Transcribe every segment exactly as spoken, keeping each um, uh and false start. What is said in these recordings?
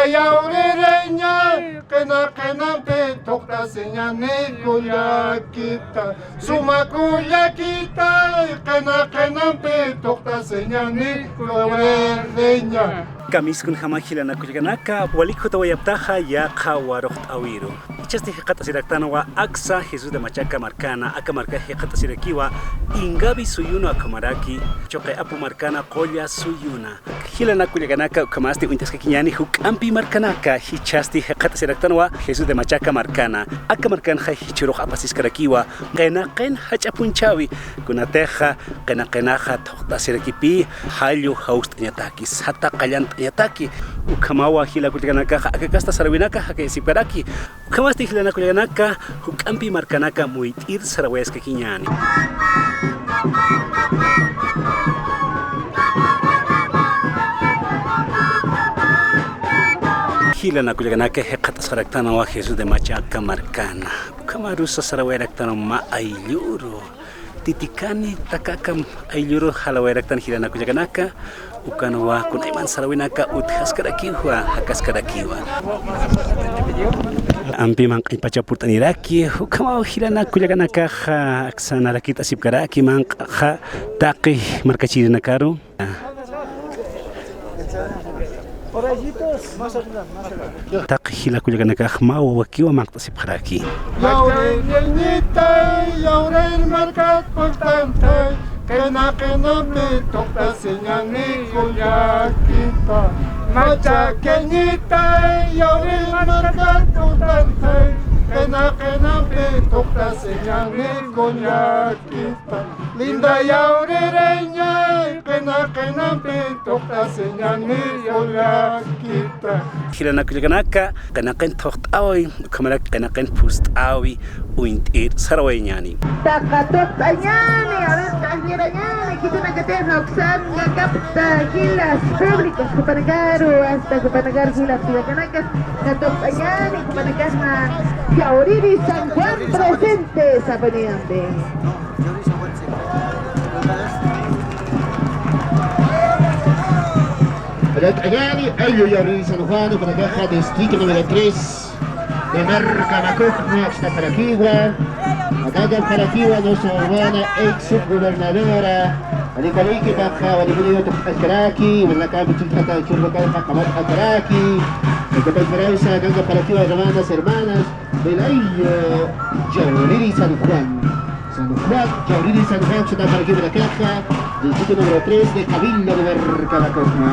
Yawririña, qina qinampi thuqtasiñani kullakita. Suma kullakita, qina qinampi thuqtasiñani kullakita. Kamiskunjama jilanaka kullakanaka, walik jutawayaptaxa yaqha waruqt'awiru. Jichhasti jikxatasiraktanwa aksa Jesús de Machaca markana, aka marka jikxatasirakiwa Ingavi suyuna ukhamaraki Chuqi Apu markana Qulla suyuna. Jilanaka kullakanaka, ukhamasti uñtaskakiñäni juk'ampi markanaka, jichhasti jikxatasiraktanwa Jesús de Machaca markana. Aka markanxa jichhürux apasiskarakiwa qinaqin jach'a p'unchhäwi, kunatixa qinaqinaxa thuqtasirakipï jallu jawst'añataki, sata qallant'añataki. Ukhamawa jila kullakanakaxa aka kasta sarawinaka jakayasipkaraki. Ukhamasti jilanaka kullakanaka, juk'ampi markanaka muyt'ir sarawayaskakiñäni. Jilanaka kullakanaka, jikxatasxaraktanwa Jesús de Machaca markana. Ukhamarusa sarawayaraktanwa mä ayllüru. Titikani takakam ayllüru jalawayaraktan jilanaka kullakanaka, ukanwa kunayman sarawinaka utjaskarakiwa, jakaskarakiwa. Ampi manq'añpacha purt'aniraki, ukhamaw jilanaka kullakanakaxa aksa narakit'asipkaraki manq'axa taqi markachirinakaru. Taqi jila kullakanakax mä wawakiwa manq't'asipxaraki. Yawrïr ñañitay, yawrïr markat purt'antay, qina qinampi thuqtasiñani kullakita. Machaq ñañitay, yawrïr markat purt'antay, qina qinampi thuqtasiñani kullakita. Linda yawrïriñay, qina qinampi thuqtasiñani kullakita. Jilanaka kullakanaka, qinaqin thuqt'awi, ukhamarak qinaqin phust'awi, uñt'ir sarawayañäni. Taqa thuqt'añäni, a ver, q'añirañäni, khitinakatixa uksan, llakapta, jilas públicos, jupanakaru, hasta jupanakar jilas kullakanaka, kathuqt'añäni, jupanakaxa, Yawriri San Juan presente, sapañampi. Llak'añäni, ayllu Yawriri San Juan, jupanakaxa distrito número tres de Marcamacucma, akstapxarakiwa, akatapxarakiwa nuestra hermana ex subgobernadora, Alikalikipaxa, walikuniyuta q'añkaraki, walakampi chunchata churrukayxa qamat'akaraki, ukapachparaysa, kankapxarakiwa hermanas, hermanas, Belay, eh, Yawriri San Juan. San Juan, Yawriri San Juan, sutapxarakiwa akaxa, distrito número tres de Cabildo de Marcamacucma.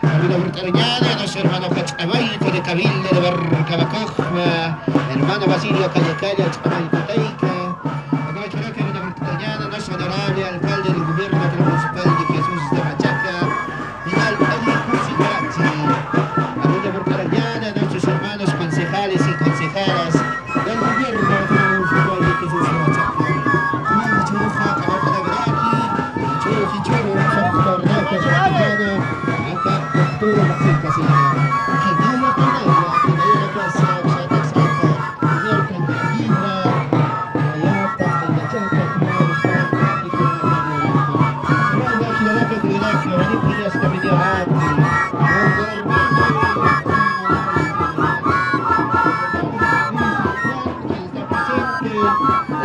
Cabildo Fraternidad, nuestro hermano Cach'amayco de Cabildo de Barcabacajma, hermano Basilio Callacalla, Ch'amaycotayca.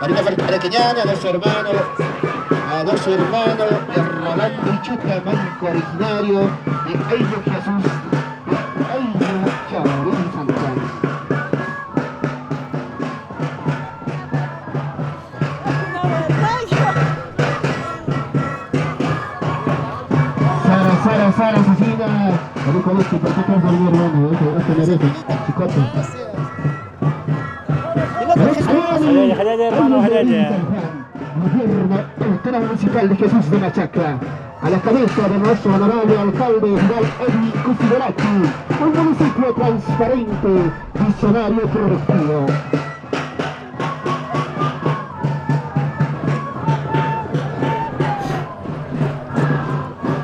Marina Falcaraqueñana, a nuestro hermano, a nuestro hermano Rolando Ichuta, manco originario de Ayllu Jesús, de Ayllu Chaurí, San Juan. Sara, Sara, Sara, asesina. Vamos con este, porque estás dormido, hermano, ¿eh? Que no te mereces, chicote. Gobierno, el Toro Municipal de Jesús de Machaca, a la cabeza de nuestro honorable alcalde Vidal Eddie Cusideraki, un municipio transparente, visionario, productivo.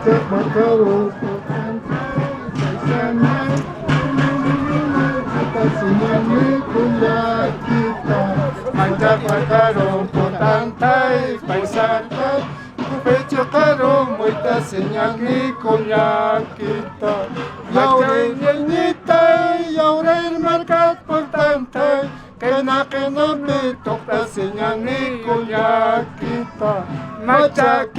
Machaq markaru purt'antay, paysanay, mayt'asiñani kullakita. Machaq markaru purt'antay, paysanay, kupichiqaru mayt'asiñani kullakita. Yawriñañitay, yawrir markat purt'antay, qina qinampi tuqt'asiñani kullakita. Machaq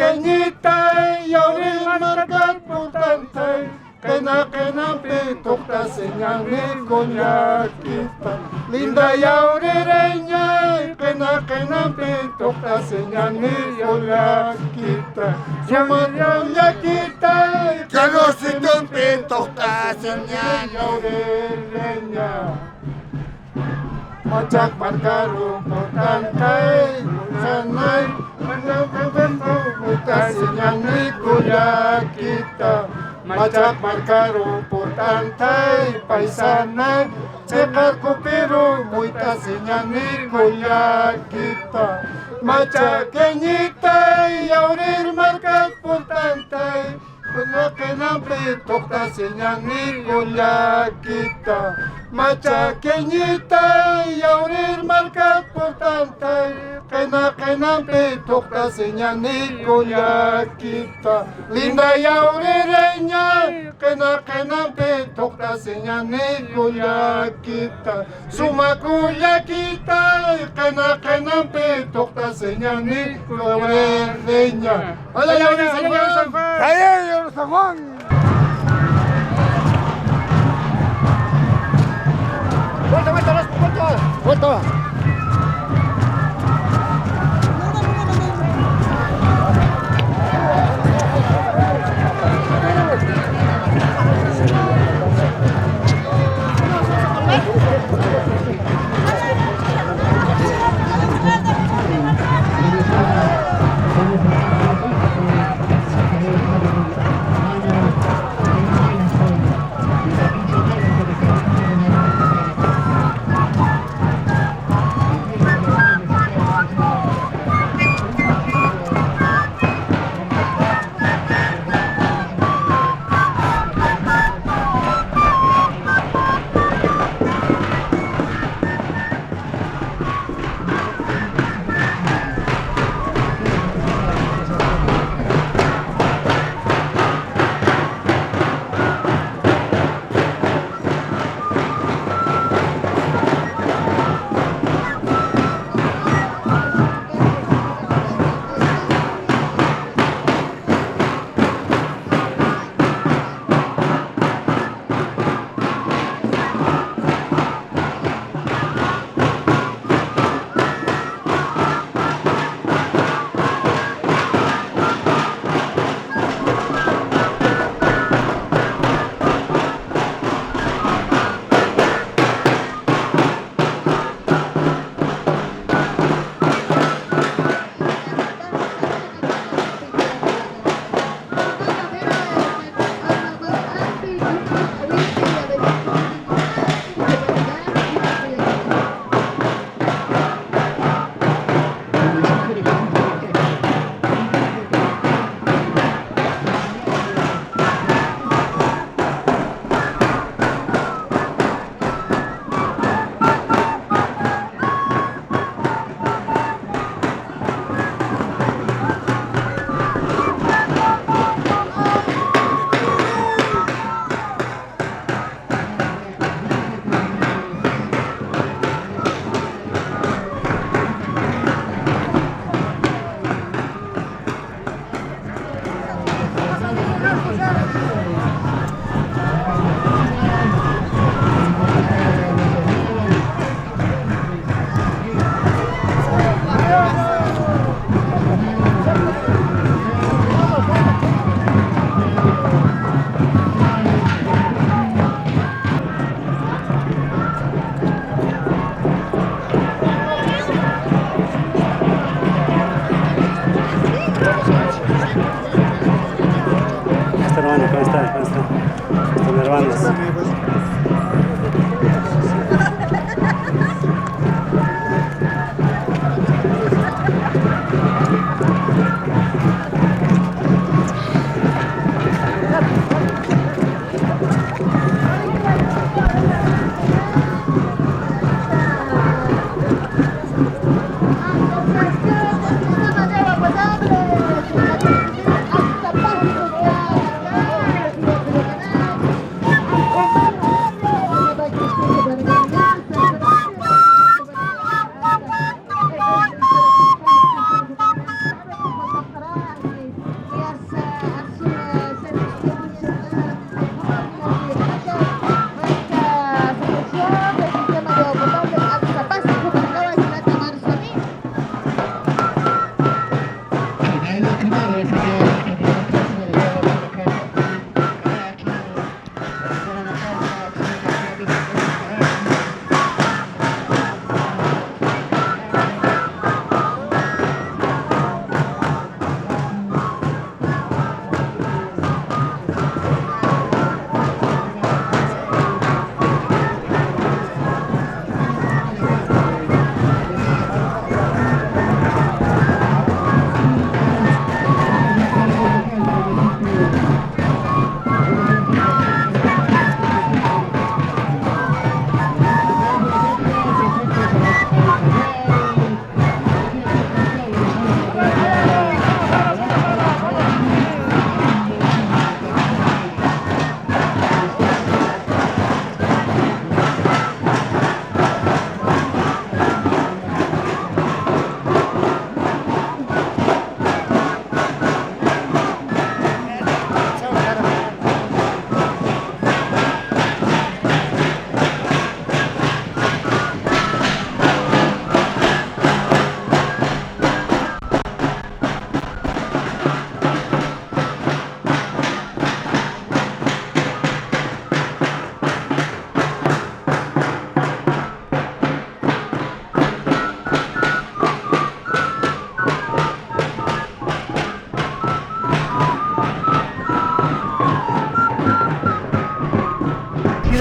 yawrir markat purt'antay, qina qinampi tuqt'asiñani kullakita. Linda yawririñay, qina qinampi tuqt'asiñani kullakita. Suma kullakitay, Carrocitumpi tuqt'asiñani yawririñay. Machaq markaru purt'antay, paysanay, mayt'asiñani kullakita. Machaq markaru purt'antay, paysanay, chiqar kupiru mayt'asiñani kullakita. Machaq yañitay, yawrir markat purt'antay, qina qinampi tuqt'asiñani kullakita. Machaq yañitay, yawrir markat purt'antay, qina qinampi tuqt'asiñani kullakita. Linda yawririñay, qina qinampi tuqt'asiñani kullakita. Suma kullakitay, qina qinampi tuqt'asiñani yawririñay. Ay, ay, ay, ay, ay, ay, ay, San Juan. Ay, ay, ay, San Juan. Vuelta, vuelta, vuelta. Vuelta. Están, están hermanos.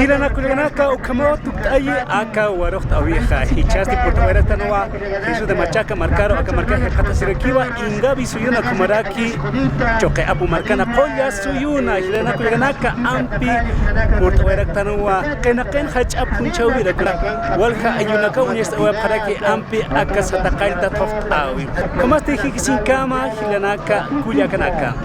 Jilanaka kullakanaka, ukhamaw tukt'ayi aka waruqt'awixa. Jichhasti purt'awayaraktanwa Jesús de Machaca markaru, aka markax jikxatasirakiwa Ingavi suyuna, ukhamaraki Chuqi Apu markana qulla suyuna. Jilanaka kullakanaka, ampi purt'awayaraktanwa, qina qin jach'a phunchhawiraki walja ayunakaw uñacht'awayapxaraki ampi aka sata qallta thuqt'awi. Ukhamasti jikisiñkama jilanaka kullakanaka.